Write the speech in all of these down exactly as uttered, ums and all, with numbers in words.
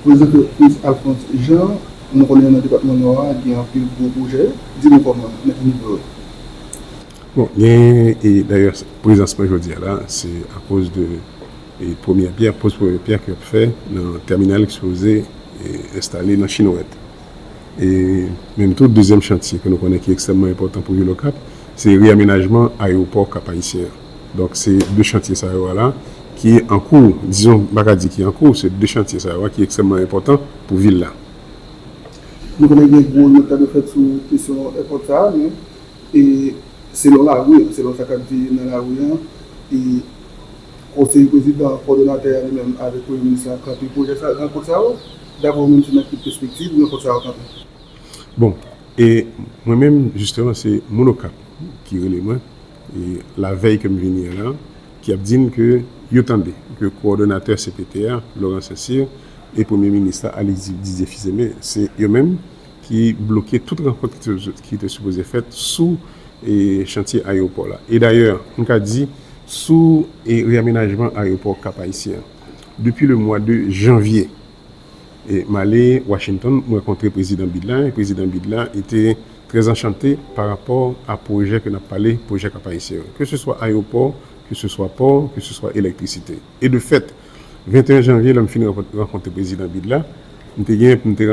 Prezidant Alphonse Jean, nou konnen nan depatman Nò a gen anpil gwo pwojè. Di nou kòman, nan ki nivo yo? Bon, gen, e dayè, prezans mwen jodi a la, se akoz de e premyè pyè, poz premyè pyè ke y ap fè nan tèminal ki sipoze e enstale nan Chinwèt. E menm tou, dezyèm chantye ke nou konnen ki ekstrèmman enpòtan pou vil Okap, se reyamenajman ayewopò Kap Ayisyen an. Donk, se de chantye sa yo a la ki an kou, dizon, m pa ka di ki an kou, se de chantye sa yo a ki ekstrèmman enpòtan pou vil la. Nou konnen gen gwo nòt k ap fèt sou kesyon èpòt sa a, men e selon lari an, selon sa k ap di nan lari an, e konseye prezidan, kòdonatè a li menm avèk premye minis la kanpe pwojè sa, rankont sa yo. Daprè w menm, se nan ki pèspektiv rankont sa yo kanpe? Bon, e mwen menm, jisteman, se moun Okap ki rele mwen, e lavèy ke m vini an la, ki ap di m ke yo tande ke kowòdonatè C P T a, Laurent Saint-Cyr, e premye minis la, Alix Didier Fils-Aimé, se yo menm ki bloke tout rankont ki te, ki te sipoze fèt sou e chantye ayewopò la. E dayè, m ka di, sou e reyamenajman ayewopò Kap Ayisyen an. Depi le mwa de janvye, e m ale Washington, m rankontre prezidan Bid la, e prezidan Bid la, li te trè anchante pa rapò a pwojè ke n ap pale, pwojè Kap Ayisyen an. Ke se swa ayewopò, ke se swa pò, ke se swa elektrisite. E de fèt, venteyen janvye, lè m fin rankontre prezidan Bid la, m te gen pou m te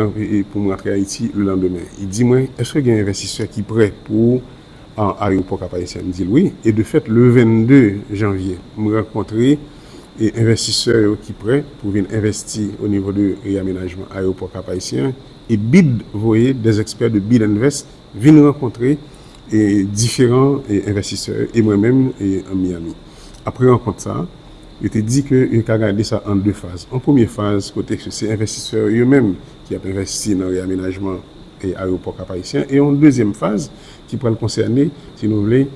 pou m rantre Ayiti le landemen. Li di mwen, èske gen envestisè ki prè pou an ayewopò Kap Ayisyen? M di l wi. E de fèt, le vennde janvye, m rankontre e envestisè yo ki prè pou vin envesti o nivo de reyamenajman ayewopò Kap Ayisyen an. E Bid voye des experts de Bid Invest vin rankontre e diferan e envestisè yo e mwen menm e an Miami. Apre rankont sa, yo te di ke yo ka gade sa an de faz. An premye faz, kote ke se envestisè yo menm ki ap envesti nan reyamenajman e ayewopò Kap Ayisyen, e yon dezyèm faz ki pral konsène, si nou vle,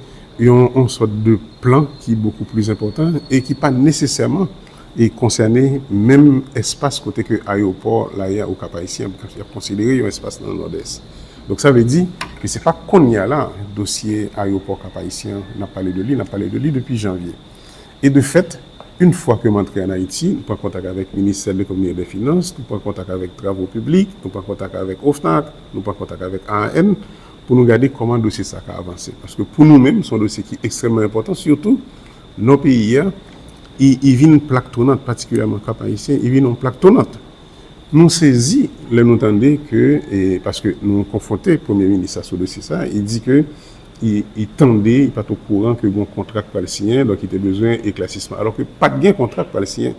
yon, yon sòt de plan ki bokou pli enpòtan e ki pa nesesèman e konsène menm espas kote ke ayewopò la ye a o Kap Ayisyen ap konsidere yon espas nan Nòdès. Donk, sa vle di ke se pa kounye a la, dosye ayewopò Kap Ayisyen, n ap pale de li, n ap pale de li depi janvye. E de fèt, yon fwa ke m antre ann Ayiti, nou pran kontak avèk Ministè de l'Economie et des Finances, nou pran kontak avèk Travaux Publics, nou pran kontak avèk OFNAC, nou pran kontak avèk A A N, pou nou gade kòman dosye sa ka avanse. Paske pou nou menm, se yon dosye ki ekstrèmman enpòtan, sitou nò peyi a, li, li vin plak tounant, patikilyèman Kap Ayisyen, li vin yon plak tounant. Nou sezi lè nou tande ke, e, paske nou konfwonte premye minis la sou dosye sa, li di ke li, li tande, li pa t okouran ke gen yon kontra k pral siyen, donk li te bezwen eklèsisman. Alò ke pa t gen kontra k pral siyen.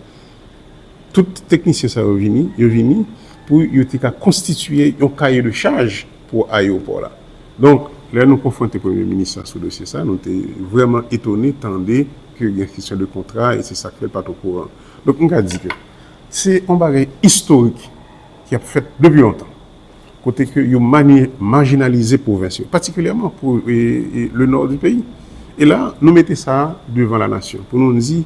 Tout teknisyen sa yo vini, yo vini pou yo te ka konstitye yon kaye de chaj pou ayewopò la. Donk, lè nou konfwonte premye minis la sou dosye sa, nou te vrèman etone tande ke gen kesyon de kontra e se sa k fè l pa t okouran. Donk, m ka di ke se yon bagay istorik ki ap fèt depi lontan, kote ke yo mani-, majinalize pwovens yo, patikilyèman pou e, e, le nò di peyi. E la, nou mete sa devan la nasyon pou nou di,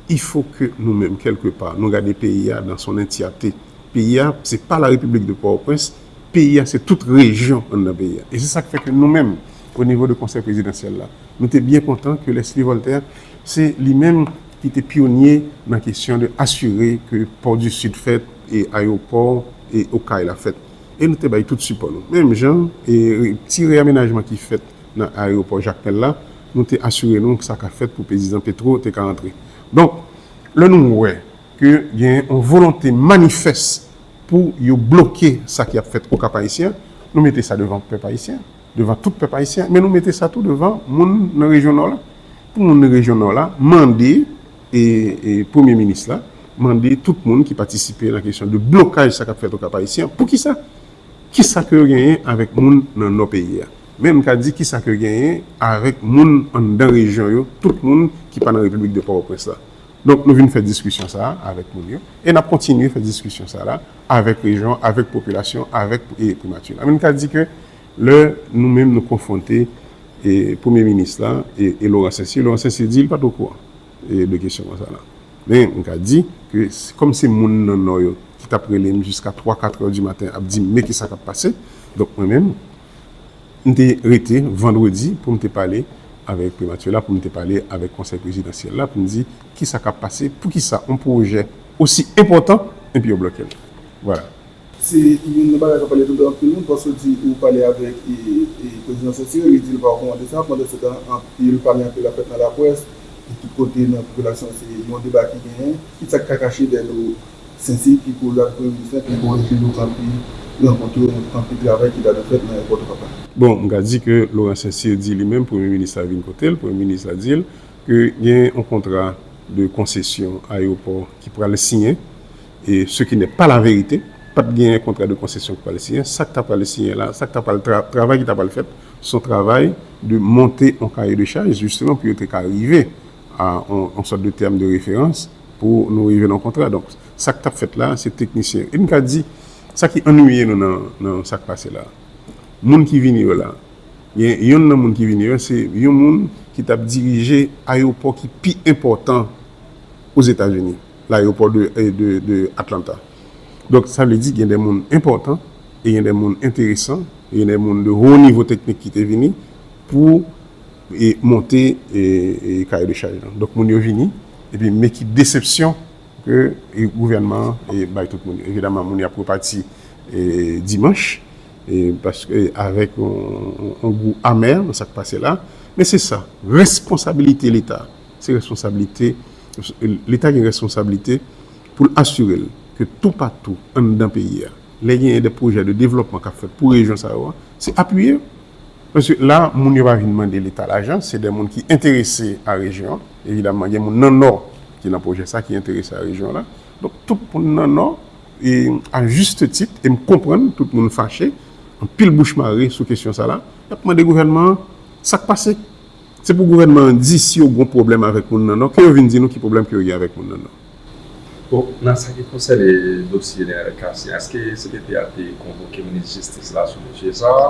il faut que nou menm, kèlkepa, nou gade peyi a dans son entièreté. Peyi a, se pa la République de Port-au-Prince, peyi a, se tout rejyon anndan peyi a. E se sa k fè ke nou menm, o nivo de Konsèy Prezidansyèl la, nou te byen kontan ke Leslie Voltaire, se li menm ki te pyonye nan kesyon de asire ke Port du Sud fèt e ayewopò e Okay la fèt. E nou te bay tout sipò nou. Menm jan, e ti reyamenajman ki fèt nan ayewopò Jakmèl la, nou te asire nou ke sa ka fèt pou Prezidan Petro te ka antre. Donk, lè nou wè ke gen yon volonte manifès pou yo bloke sa ki ap fèt o Kap Ayisyen, nou mete sa devan pèp ayisyen, devan tout pèp ayisyen, men nou mete sa tou devan moun nan rejyon Nò la. Pou moun nan rejyon Nò la, mande e, e premye minis la, mande tout moun ki patisipe nan kesyon de blokaj sa k ap fèt o Kap Ayisyen, poukisa? Kisa ke yo genyen avèk moun nan Nò peyi a? Men m ka di kisa ke yo genyen avèk moun anndan rejyon yo, tout moun ki pa nan Repiblik de Pòtoprens la. Donk, nou vin fè diskisyon sa a avèk moun yo, e n ap kontinye fè diskisyon sa a la avèk rejyon, avèk popilasyon, avèk e primati la. Men m ka di ke lè nou menm nou konfwonte e premye minis la e, e Laurent Saint-Cyr, Laurent Saint-Cyr di l pa t okouran e de kesyon konsa la. Men m ka di ke s-, kòm se moun nan Nò yo ki t ap rele m jiska twa, katrè di maten ap di m men kisa k ap pase, donk mwen menm, m te rete vandredi pou m te pale avèk primati la, pou m te pale avèk konsèy prezidansyèl la, pou m di kisa k ap pase, poukisa yon pwojè osi enpòtan, epi yo bloke l. Vwala. Se youn nan bagay k ap pale toutan anpil moun, paske w di ou pale avèk e, e, prezidan Saint-Cyr, li di l pa okouran de sa, pandan se tan anpil pale anpil ap fèt nan laprès, e tout kote nan popilasyon se yon deba ki genyen, ki sa k ka kache dèyè do Saint-Cyr ki koze ak premye minis lan, ki koze yo kanpe rankontre, yon kanpe travay ki ta dwe fèt nan ayewopò Papa. Bon, m ka di ke Laurent Saint-Cyr di li menm, premye minis la vin kote l, premye minis la di l ke gen yon kontra de konsesyon ayewopò ki pral siyen, e ce qui n'est pas la vérité, pa t gen kontra de konsesyon ki pral siyen. Sa k ta pral siyen la, sa k ta pral tra, travay ki ta pral fèt, se yon travay de monte yon kaye de chaj, jisteman, pou yo te ka rive a yon, yon sòt de tèm de referans pou nou rive nan kontra. Donk, sa k t ap fèt la, se teknisyen. E m ka di, sa ki annuiye nou nan, nan sa k pase la, moun ki vini yo la, gen youn nan moun ki vini yo, se yon moun ki t ap dirije ayewopò ki pi enpòtan Ozetazini, l ayewopò de, de, de Atlanta. Donk, sa vle di gen de moun enpòtan, e gen de moun enteresan, e gen de moun de ho nivo teknik ki te vini pou e monte e, e kaye de chaj lan. Donk, moun yo vini, epi men ki desepsyon ke e, gouvènman an e, bay tout moun yo. Evidaman, moun yo ap repati e, dimanch, e, paske avèk yon, yon gou amè nan sa k pase la. Men se sa, responsabilite Leta, se responsabilite, Leta gen responsablite pou l asire l ke toupatou anndan peyi a, lè genyen de pwojè de devlòpman k ap fèt pou rejyon sa yo a, se apiye. Paske la, moun yo pa vin mande Leta lajan, se de moun ki enterese a rejyon an. Evidaman, gen moun nan Nò ki nan pwojè sa, ki enterese a rejyon an la. Donk, tout moun nan Nò, e, a juste titre, e m konprann tout moun fache, anpil bouch mare sou kesyon sa la, y ap mande gouvènman an sa k pase. Se pou gouvènman an di si yo gon pwoblèm avèk moun nan Nò, ke yo vin di nou ki pwoblèm ke yo gen avèk moun nan Nò. Bon, nan sa ki konsène dosye Nenel Cassy, èske C P T a te konvoke minis jistis la sou dosye sa a?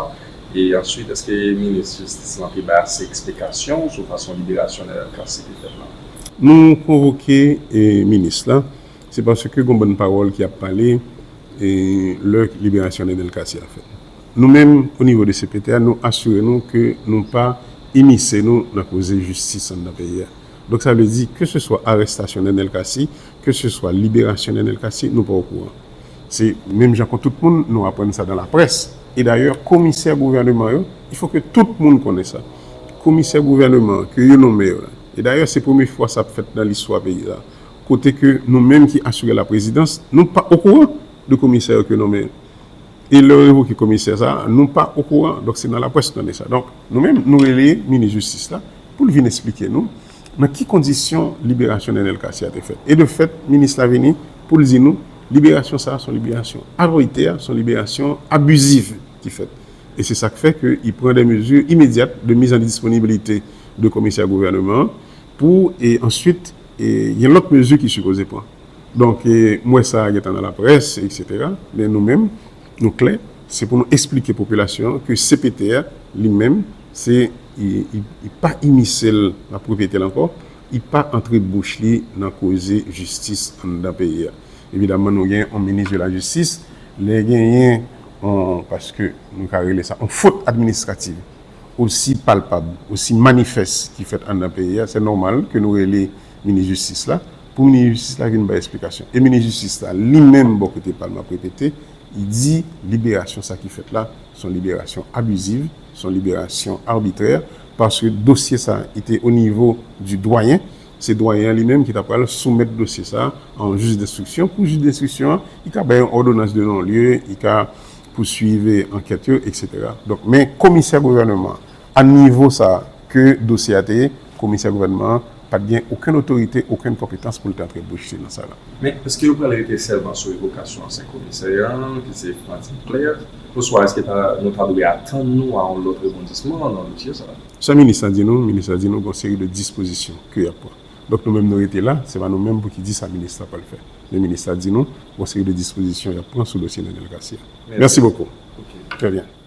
E answit, èske minis jistis lan te bay ase eksplikasyon sou fason liberasyon Nenel Cassy te fèt la? Nou konvoke e, minis la, se paske gon bann pawòl ki ap pale e, lè liberasyon Nenel Cassy a fèt. Nou menm, o nivo de C P T a, nou asire nou ke nou pa imisye nou nan koze jistis anndan peyi a. Donk, sa vle di, keseswa arestasyon Nenel Cassy, keseswa liberasyon Nenel Cassy, nou pa okouran. Se menm jan kon tout moun, nou aprann sa dan laprès. E dayè, komisè gouvèneman yo, il faut que tout moun konnen sa. Komisè gouvèneman ke yo nonmen yo la. E dayè, se premye fwa sa ap fèt nan listwa peyi a. Kote ke nou menm ki asire laprezidans, nou pa okouran de komisè yo ke nonmen yo. E lè yo revoke komisè sa a, nou pa okouran. Donk, se nan laprès nou tande sa. Donk, nou menm, nou rele minis jistis la pou l vin eksplike nou nan ki kondisyon liberasyon Nenel Cassy a te fèt. E de fèt, minis la vini pou l di nou, liberasyon sa a se yon liberasyon arbitrè, se yon liberasyon abiziv ki fèt. E se sa k fè ke i pran de mezi imedyat de mise en disponibilité de komisè gouvèneman an pou, e answit, e gen lòt mezi ki sipoze pran. Donk, e, m wè sa gentan nan laprès, etsetera. Men nou menm, nou klè, se pou nou eksplike popilasyon an ke C P T a, li menm, se, i, i, i pa imisye l nan pwopyete l ankò, i pa antre bouch li nan koze jistis anndan peyi a. Evidaman, nou gen yon minis de la jistis, lè genyen yon, paske nou ka rele sa, yon fot administrativ osi palpab, osi manifès ki fèt anndan peyi a, se nòmal ke nou rele minis jistis la, pou minis jistis la vin bay eksplikasyon. E minis jistis la, li menm, bò kote pa l, m ap repete, li di liberasyon sa ki fèt la, se yon liberasyon abiziv, se yon liberasyon arbitrè, paske dosye sa, li te o nivo di dwayen, se dwayen an li menm ki ta pral soumèt dosye sa a a yon jij denstriksyon, pou jij denstriksyon an, li ka bay yon òdonans de non-lye, li ka pouswiv ankèt yo, etsetera. Donk, men komisè gouvèneman an, a nivo sa a ke dosye a te ye, komisè gouvèneman an pa t gen okenn otorite, okenn konpetans pou l te antre bouch li nan sa la. Men, èske yo pral rete sèlman sou revokasyon ansyen komisè an, ki se Frantin Claire, oswa èske ta, nou ta dwe atann nou a yon lòt rebondisman nan dosye sa a? Sa minis la di nou, minis la di nou gen yon seri de dispozisyon ke y ap pran. Donk, nou menm nou rete la, se pa nou menm pou ki di sa minis la pral fè. Men minis la di nou, gen yon seri de dispozisyon y ap pran sou dosye Nenel Cassy a. Merci beaucoup. Très bien.